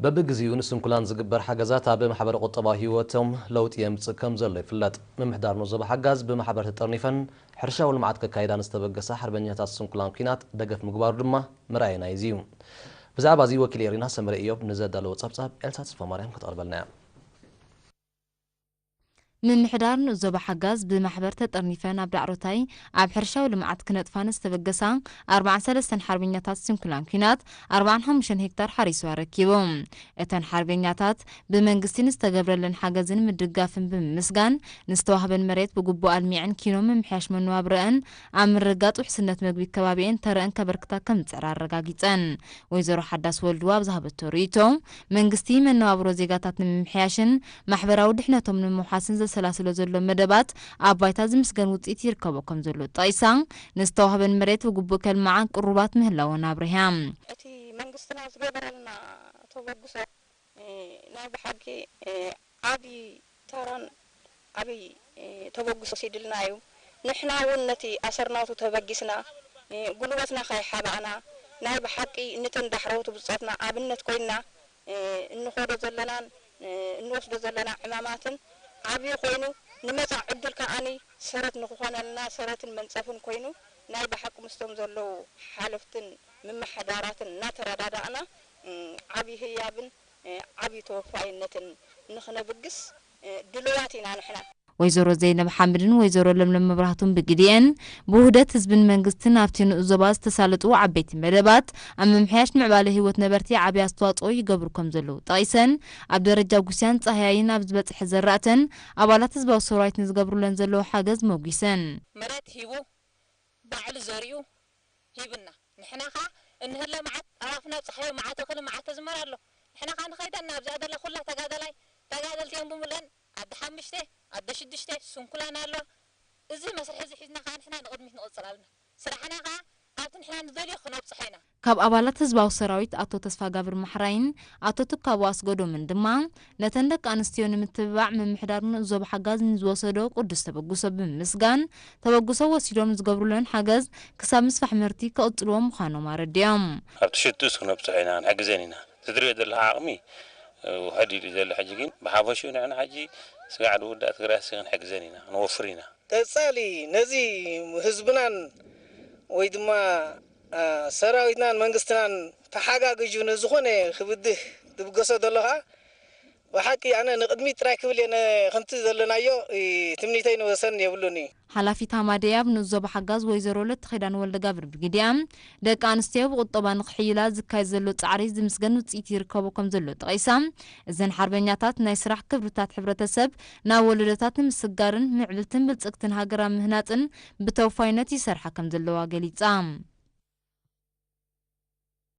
በብግዚኡ ንስንኩላን ዝግበር ሓገዛት ኣብ ማሕበረ ቁጠባዊ ህይወቶም ለውጢ የምጽእ ከም ዘሎ ይፍለጥ። ምምሕዳር ንኡስ ዞባ ሓጋዝ ብማሕበር ተጠርኒፈን ሕርሻዊ ልምዓት ከካይዳ ንዝተበገሳ ሓርበኛታት ስንኩላን ኲናት ደገፍ ምግባሩ ድማ መርኣያ ናይዚ እዩ። ብዛዕባ እዚ ወኪል ኤሪና ሰመረ ኢዮብ ንዘዳለዎ ጸብጻብ ኤልሳ ተስፋማርያም ከተቕርበልና እያ። ምምሕዳር ንኡስ ዞባ ሓጋዝ ብማሕበር ተጠርኒፈን ኣብ ዳዕሮታይ ኣብ ሕርሻዊ ልምዓት ክነጥፋ ንዝተበገሳ ኣርባዓን ሰለስተን ሓርበኛታት ስንኩላን ኲናት ኣርባዓን ሓሙሽተን ሄክታር ሓሪሱ ኣረኪቡ። እተን ሓርበኛታት ብመንግስቲ ንዝተገብረለን ሓገዝን ምድጋፍን ብምምስጋን ንዝተዋህበን መሬት ብግቡእ ኣልሚዐን ኪኖ ምምሕያሽ መነባብረአን ኣብ ምርግጋጽ ውሕስነት መግቢ ከባቢኤን ተረአን ከበርክታ ከም ዝጽዕራ ኣረጋጊጸን። ወይዘሮ ሓዳስ ወልዱ ኣብ ዝሃበቶ ርእይቶ መንግስቲ መነባብሮ ዜጋታት ንምምሕያሽን ማሕበራዊ ድሕነቶም ንምውሓስን ዘሰላስሎ ዘሎ መደባት ኣብ ባይታ ዝምስገን ውፅኢት ይርከቦ ከም ዘሎ ጠቒሳ ንዝተዋህበን መሬት ብግቡእ ከልምዓ ቅሩባት ምህላወን ኣብሪሃ። እቲ መንግስትና ዝገበረልና ተበግሶ ናይ ብሓቂ ዓብዪ ተራን ዓብዪ ተበግሶ ወሲድልና እዩ። ንሕና እውን ነቲ ኣሰርናቱ ተበጊስና ጉልበትና ከይሓባእና ናይ ብሓቂ ንተን ዳሕረዎት ብጾትና ኣብነት ኮይንና እንኾዶ ዘለናን እንወስዶ ዘለና ዕማማትን ዓብዪ ኮይኑ ንመጻእ ዕድል ከኣኒ ሰረት ንክኾነልና ሰረትን መንጸፍን ኮይኑ ናይ ብሓቂ ምስቶም ዘለዉ ሓለፍትን ምምሕዳራትን እናተረዳዳእና ዓብዪ ህያብን ዓብዪ ተወፋይነትን ንኽነብግስ ድሉዋት ኢና ንሕና። ወይዘሮ ዘይነብ ሓምድን ወይዘሮ ለምለም መብራህቱን ብግዲኤን ብውህደት ህዝብን መንግስትን ኣብቲ ንኡስ ዞባ ዝተሳለጡ ዓበይቲ መደባት ኣብ ምምሕያሽ ምዕባለ ህይወት ነበርቲ ዓብዪ ኣስተዋፅኦ ይገብሩ ከም ዘለዉ ጠቒሰን ኣብ ደረጃ ጉስያን ፃህያይን ኣብ ዝበፅሐ ዘራእተን ኣባላት ህዝባዊ ሰራዊት ንዝገብሩለን ዘለዉ ሓገዝ መጒሰን። መሬት ሂቡ ባዕሉ ዘሪኡ ሂብና። ንሕና ኸዓ እንህለ መዓት ኣብ ኣፍና ፀሓዮ መዓት እኽሊ መዓት ተዝመር ኣሎ። ንሕና ኸዓ ንኸይደና ኣብዚኣ ዘላ ኩላ ተጋዳላይ ተጋደልቲ እዮም ብምልአን ኣደ ሓሙሽተ ኣደ ሽዱሽተ ስንኩላን ኣለዋ። እዚ መስርሒ እዚ ሒዝና ኸዓ ንሕና ንቕድሚት ንቕፅል ኣለና። ስራሕና ኸዓ ኣብቲ ንሕና ንደልዮ ክነብፅሖ ኢና። ካብ ኣባላት ህዝባዊ ሰራዊት ኣቶ ተስፋጋብር ማሕራይን ኣቶ ትካቦ ኣስገዶምን ድማ ነተን ደቂ ኣንስትዮ ንምትብባዕ ምምሕዳር ንኡስ ዞባ ሓጋዝ ንዝወሰዶ ቅዱስ ተበግሶ ብምምስጋን ተበግሶ ወሲዶም ዝገብሩለን ሓገዝ ክሳብ ምስፋሕ ምህርቲ ክቕፅልዎ ምዃኖም ኣረዲኦም። ኣብቲ ሽቱስ ክነብፅሖ ኢና፣ ክንሕግዘን ኢና። እቲ ትሪኦ ዘለኻ ዓቕሚ ውሕድ ኢሉ ዘሎ ሕጂ ግን ብሓፈሽኡ ንሕና ሕጂ ስጋዕ ንውዳእ ትግራይ ክንሕግዘን ኢና፣ ክንወፍር ኢና። ቀጻሊ ነዚ ህዝብናን ወይ ድማ ሰራዊትናን መንግስትናን ተሓጋግዩ ንዝኾነ ክብድህ ዝብገሶ ዘሎ ከዓ ብሓቂ ኣነ ንቕድሚት ጥራይ ክብል እየ። ከምቲ ዘለናዮ ትምኒተይ ንወሰን የብሉን እዩ። ሓላፊት ሃማደያ ኣብ ንኡስ ዞባ ሓጋዝ ወይዘሮ ለተኺዳን ወልደጋብር ብግዲኣ ደቂ ኣንስትዮ ብቁጠባ ንክሕይላ ዝካየድ ዘሎ ፃዕሪ ዝምስገን ውፅኢት ይርከቦ ከም ዘሎ ጠቒሳ እዘን ሓርበኛታት ናይ ስራሕ ክብርታት ሕብረተሰብ ናብ ወለዶታት ንምስጋርን ምዕብልትን ብልፅግትን ሃገር ኣብ ምህናፅን ብተወፋይነት ይሰርሓ ከም ዘለዋ ገሊፃ።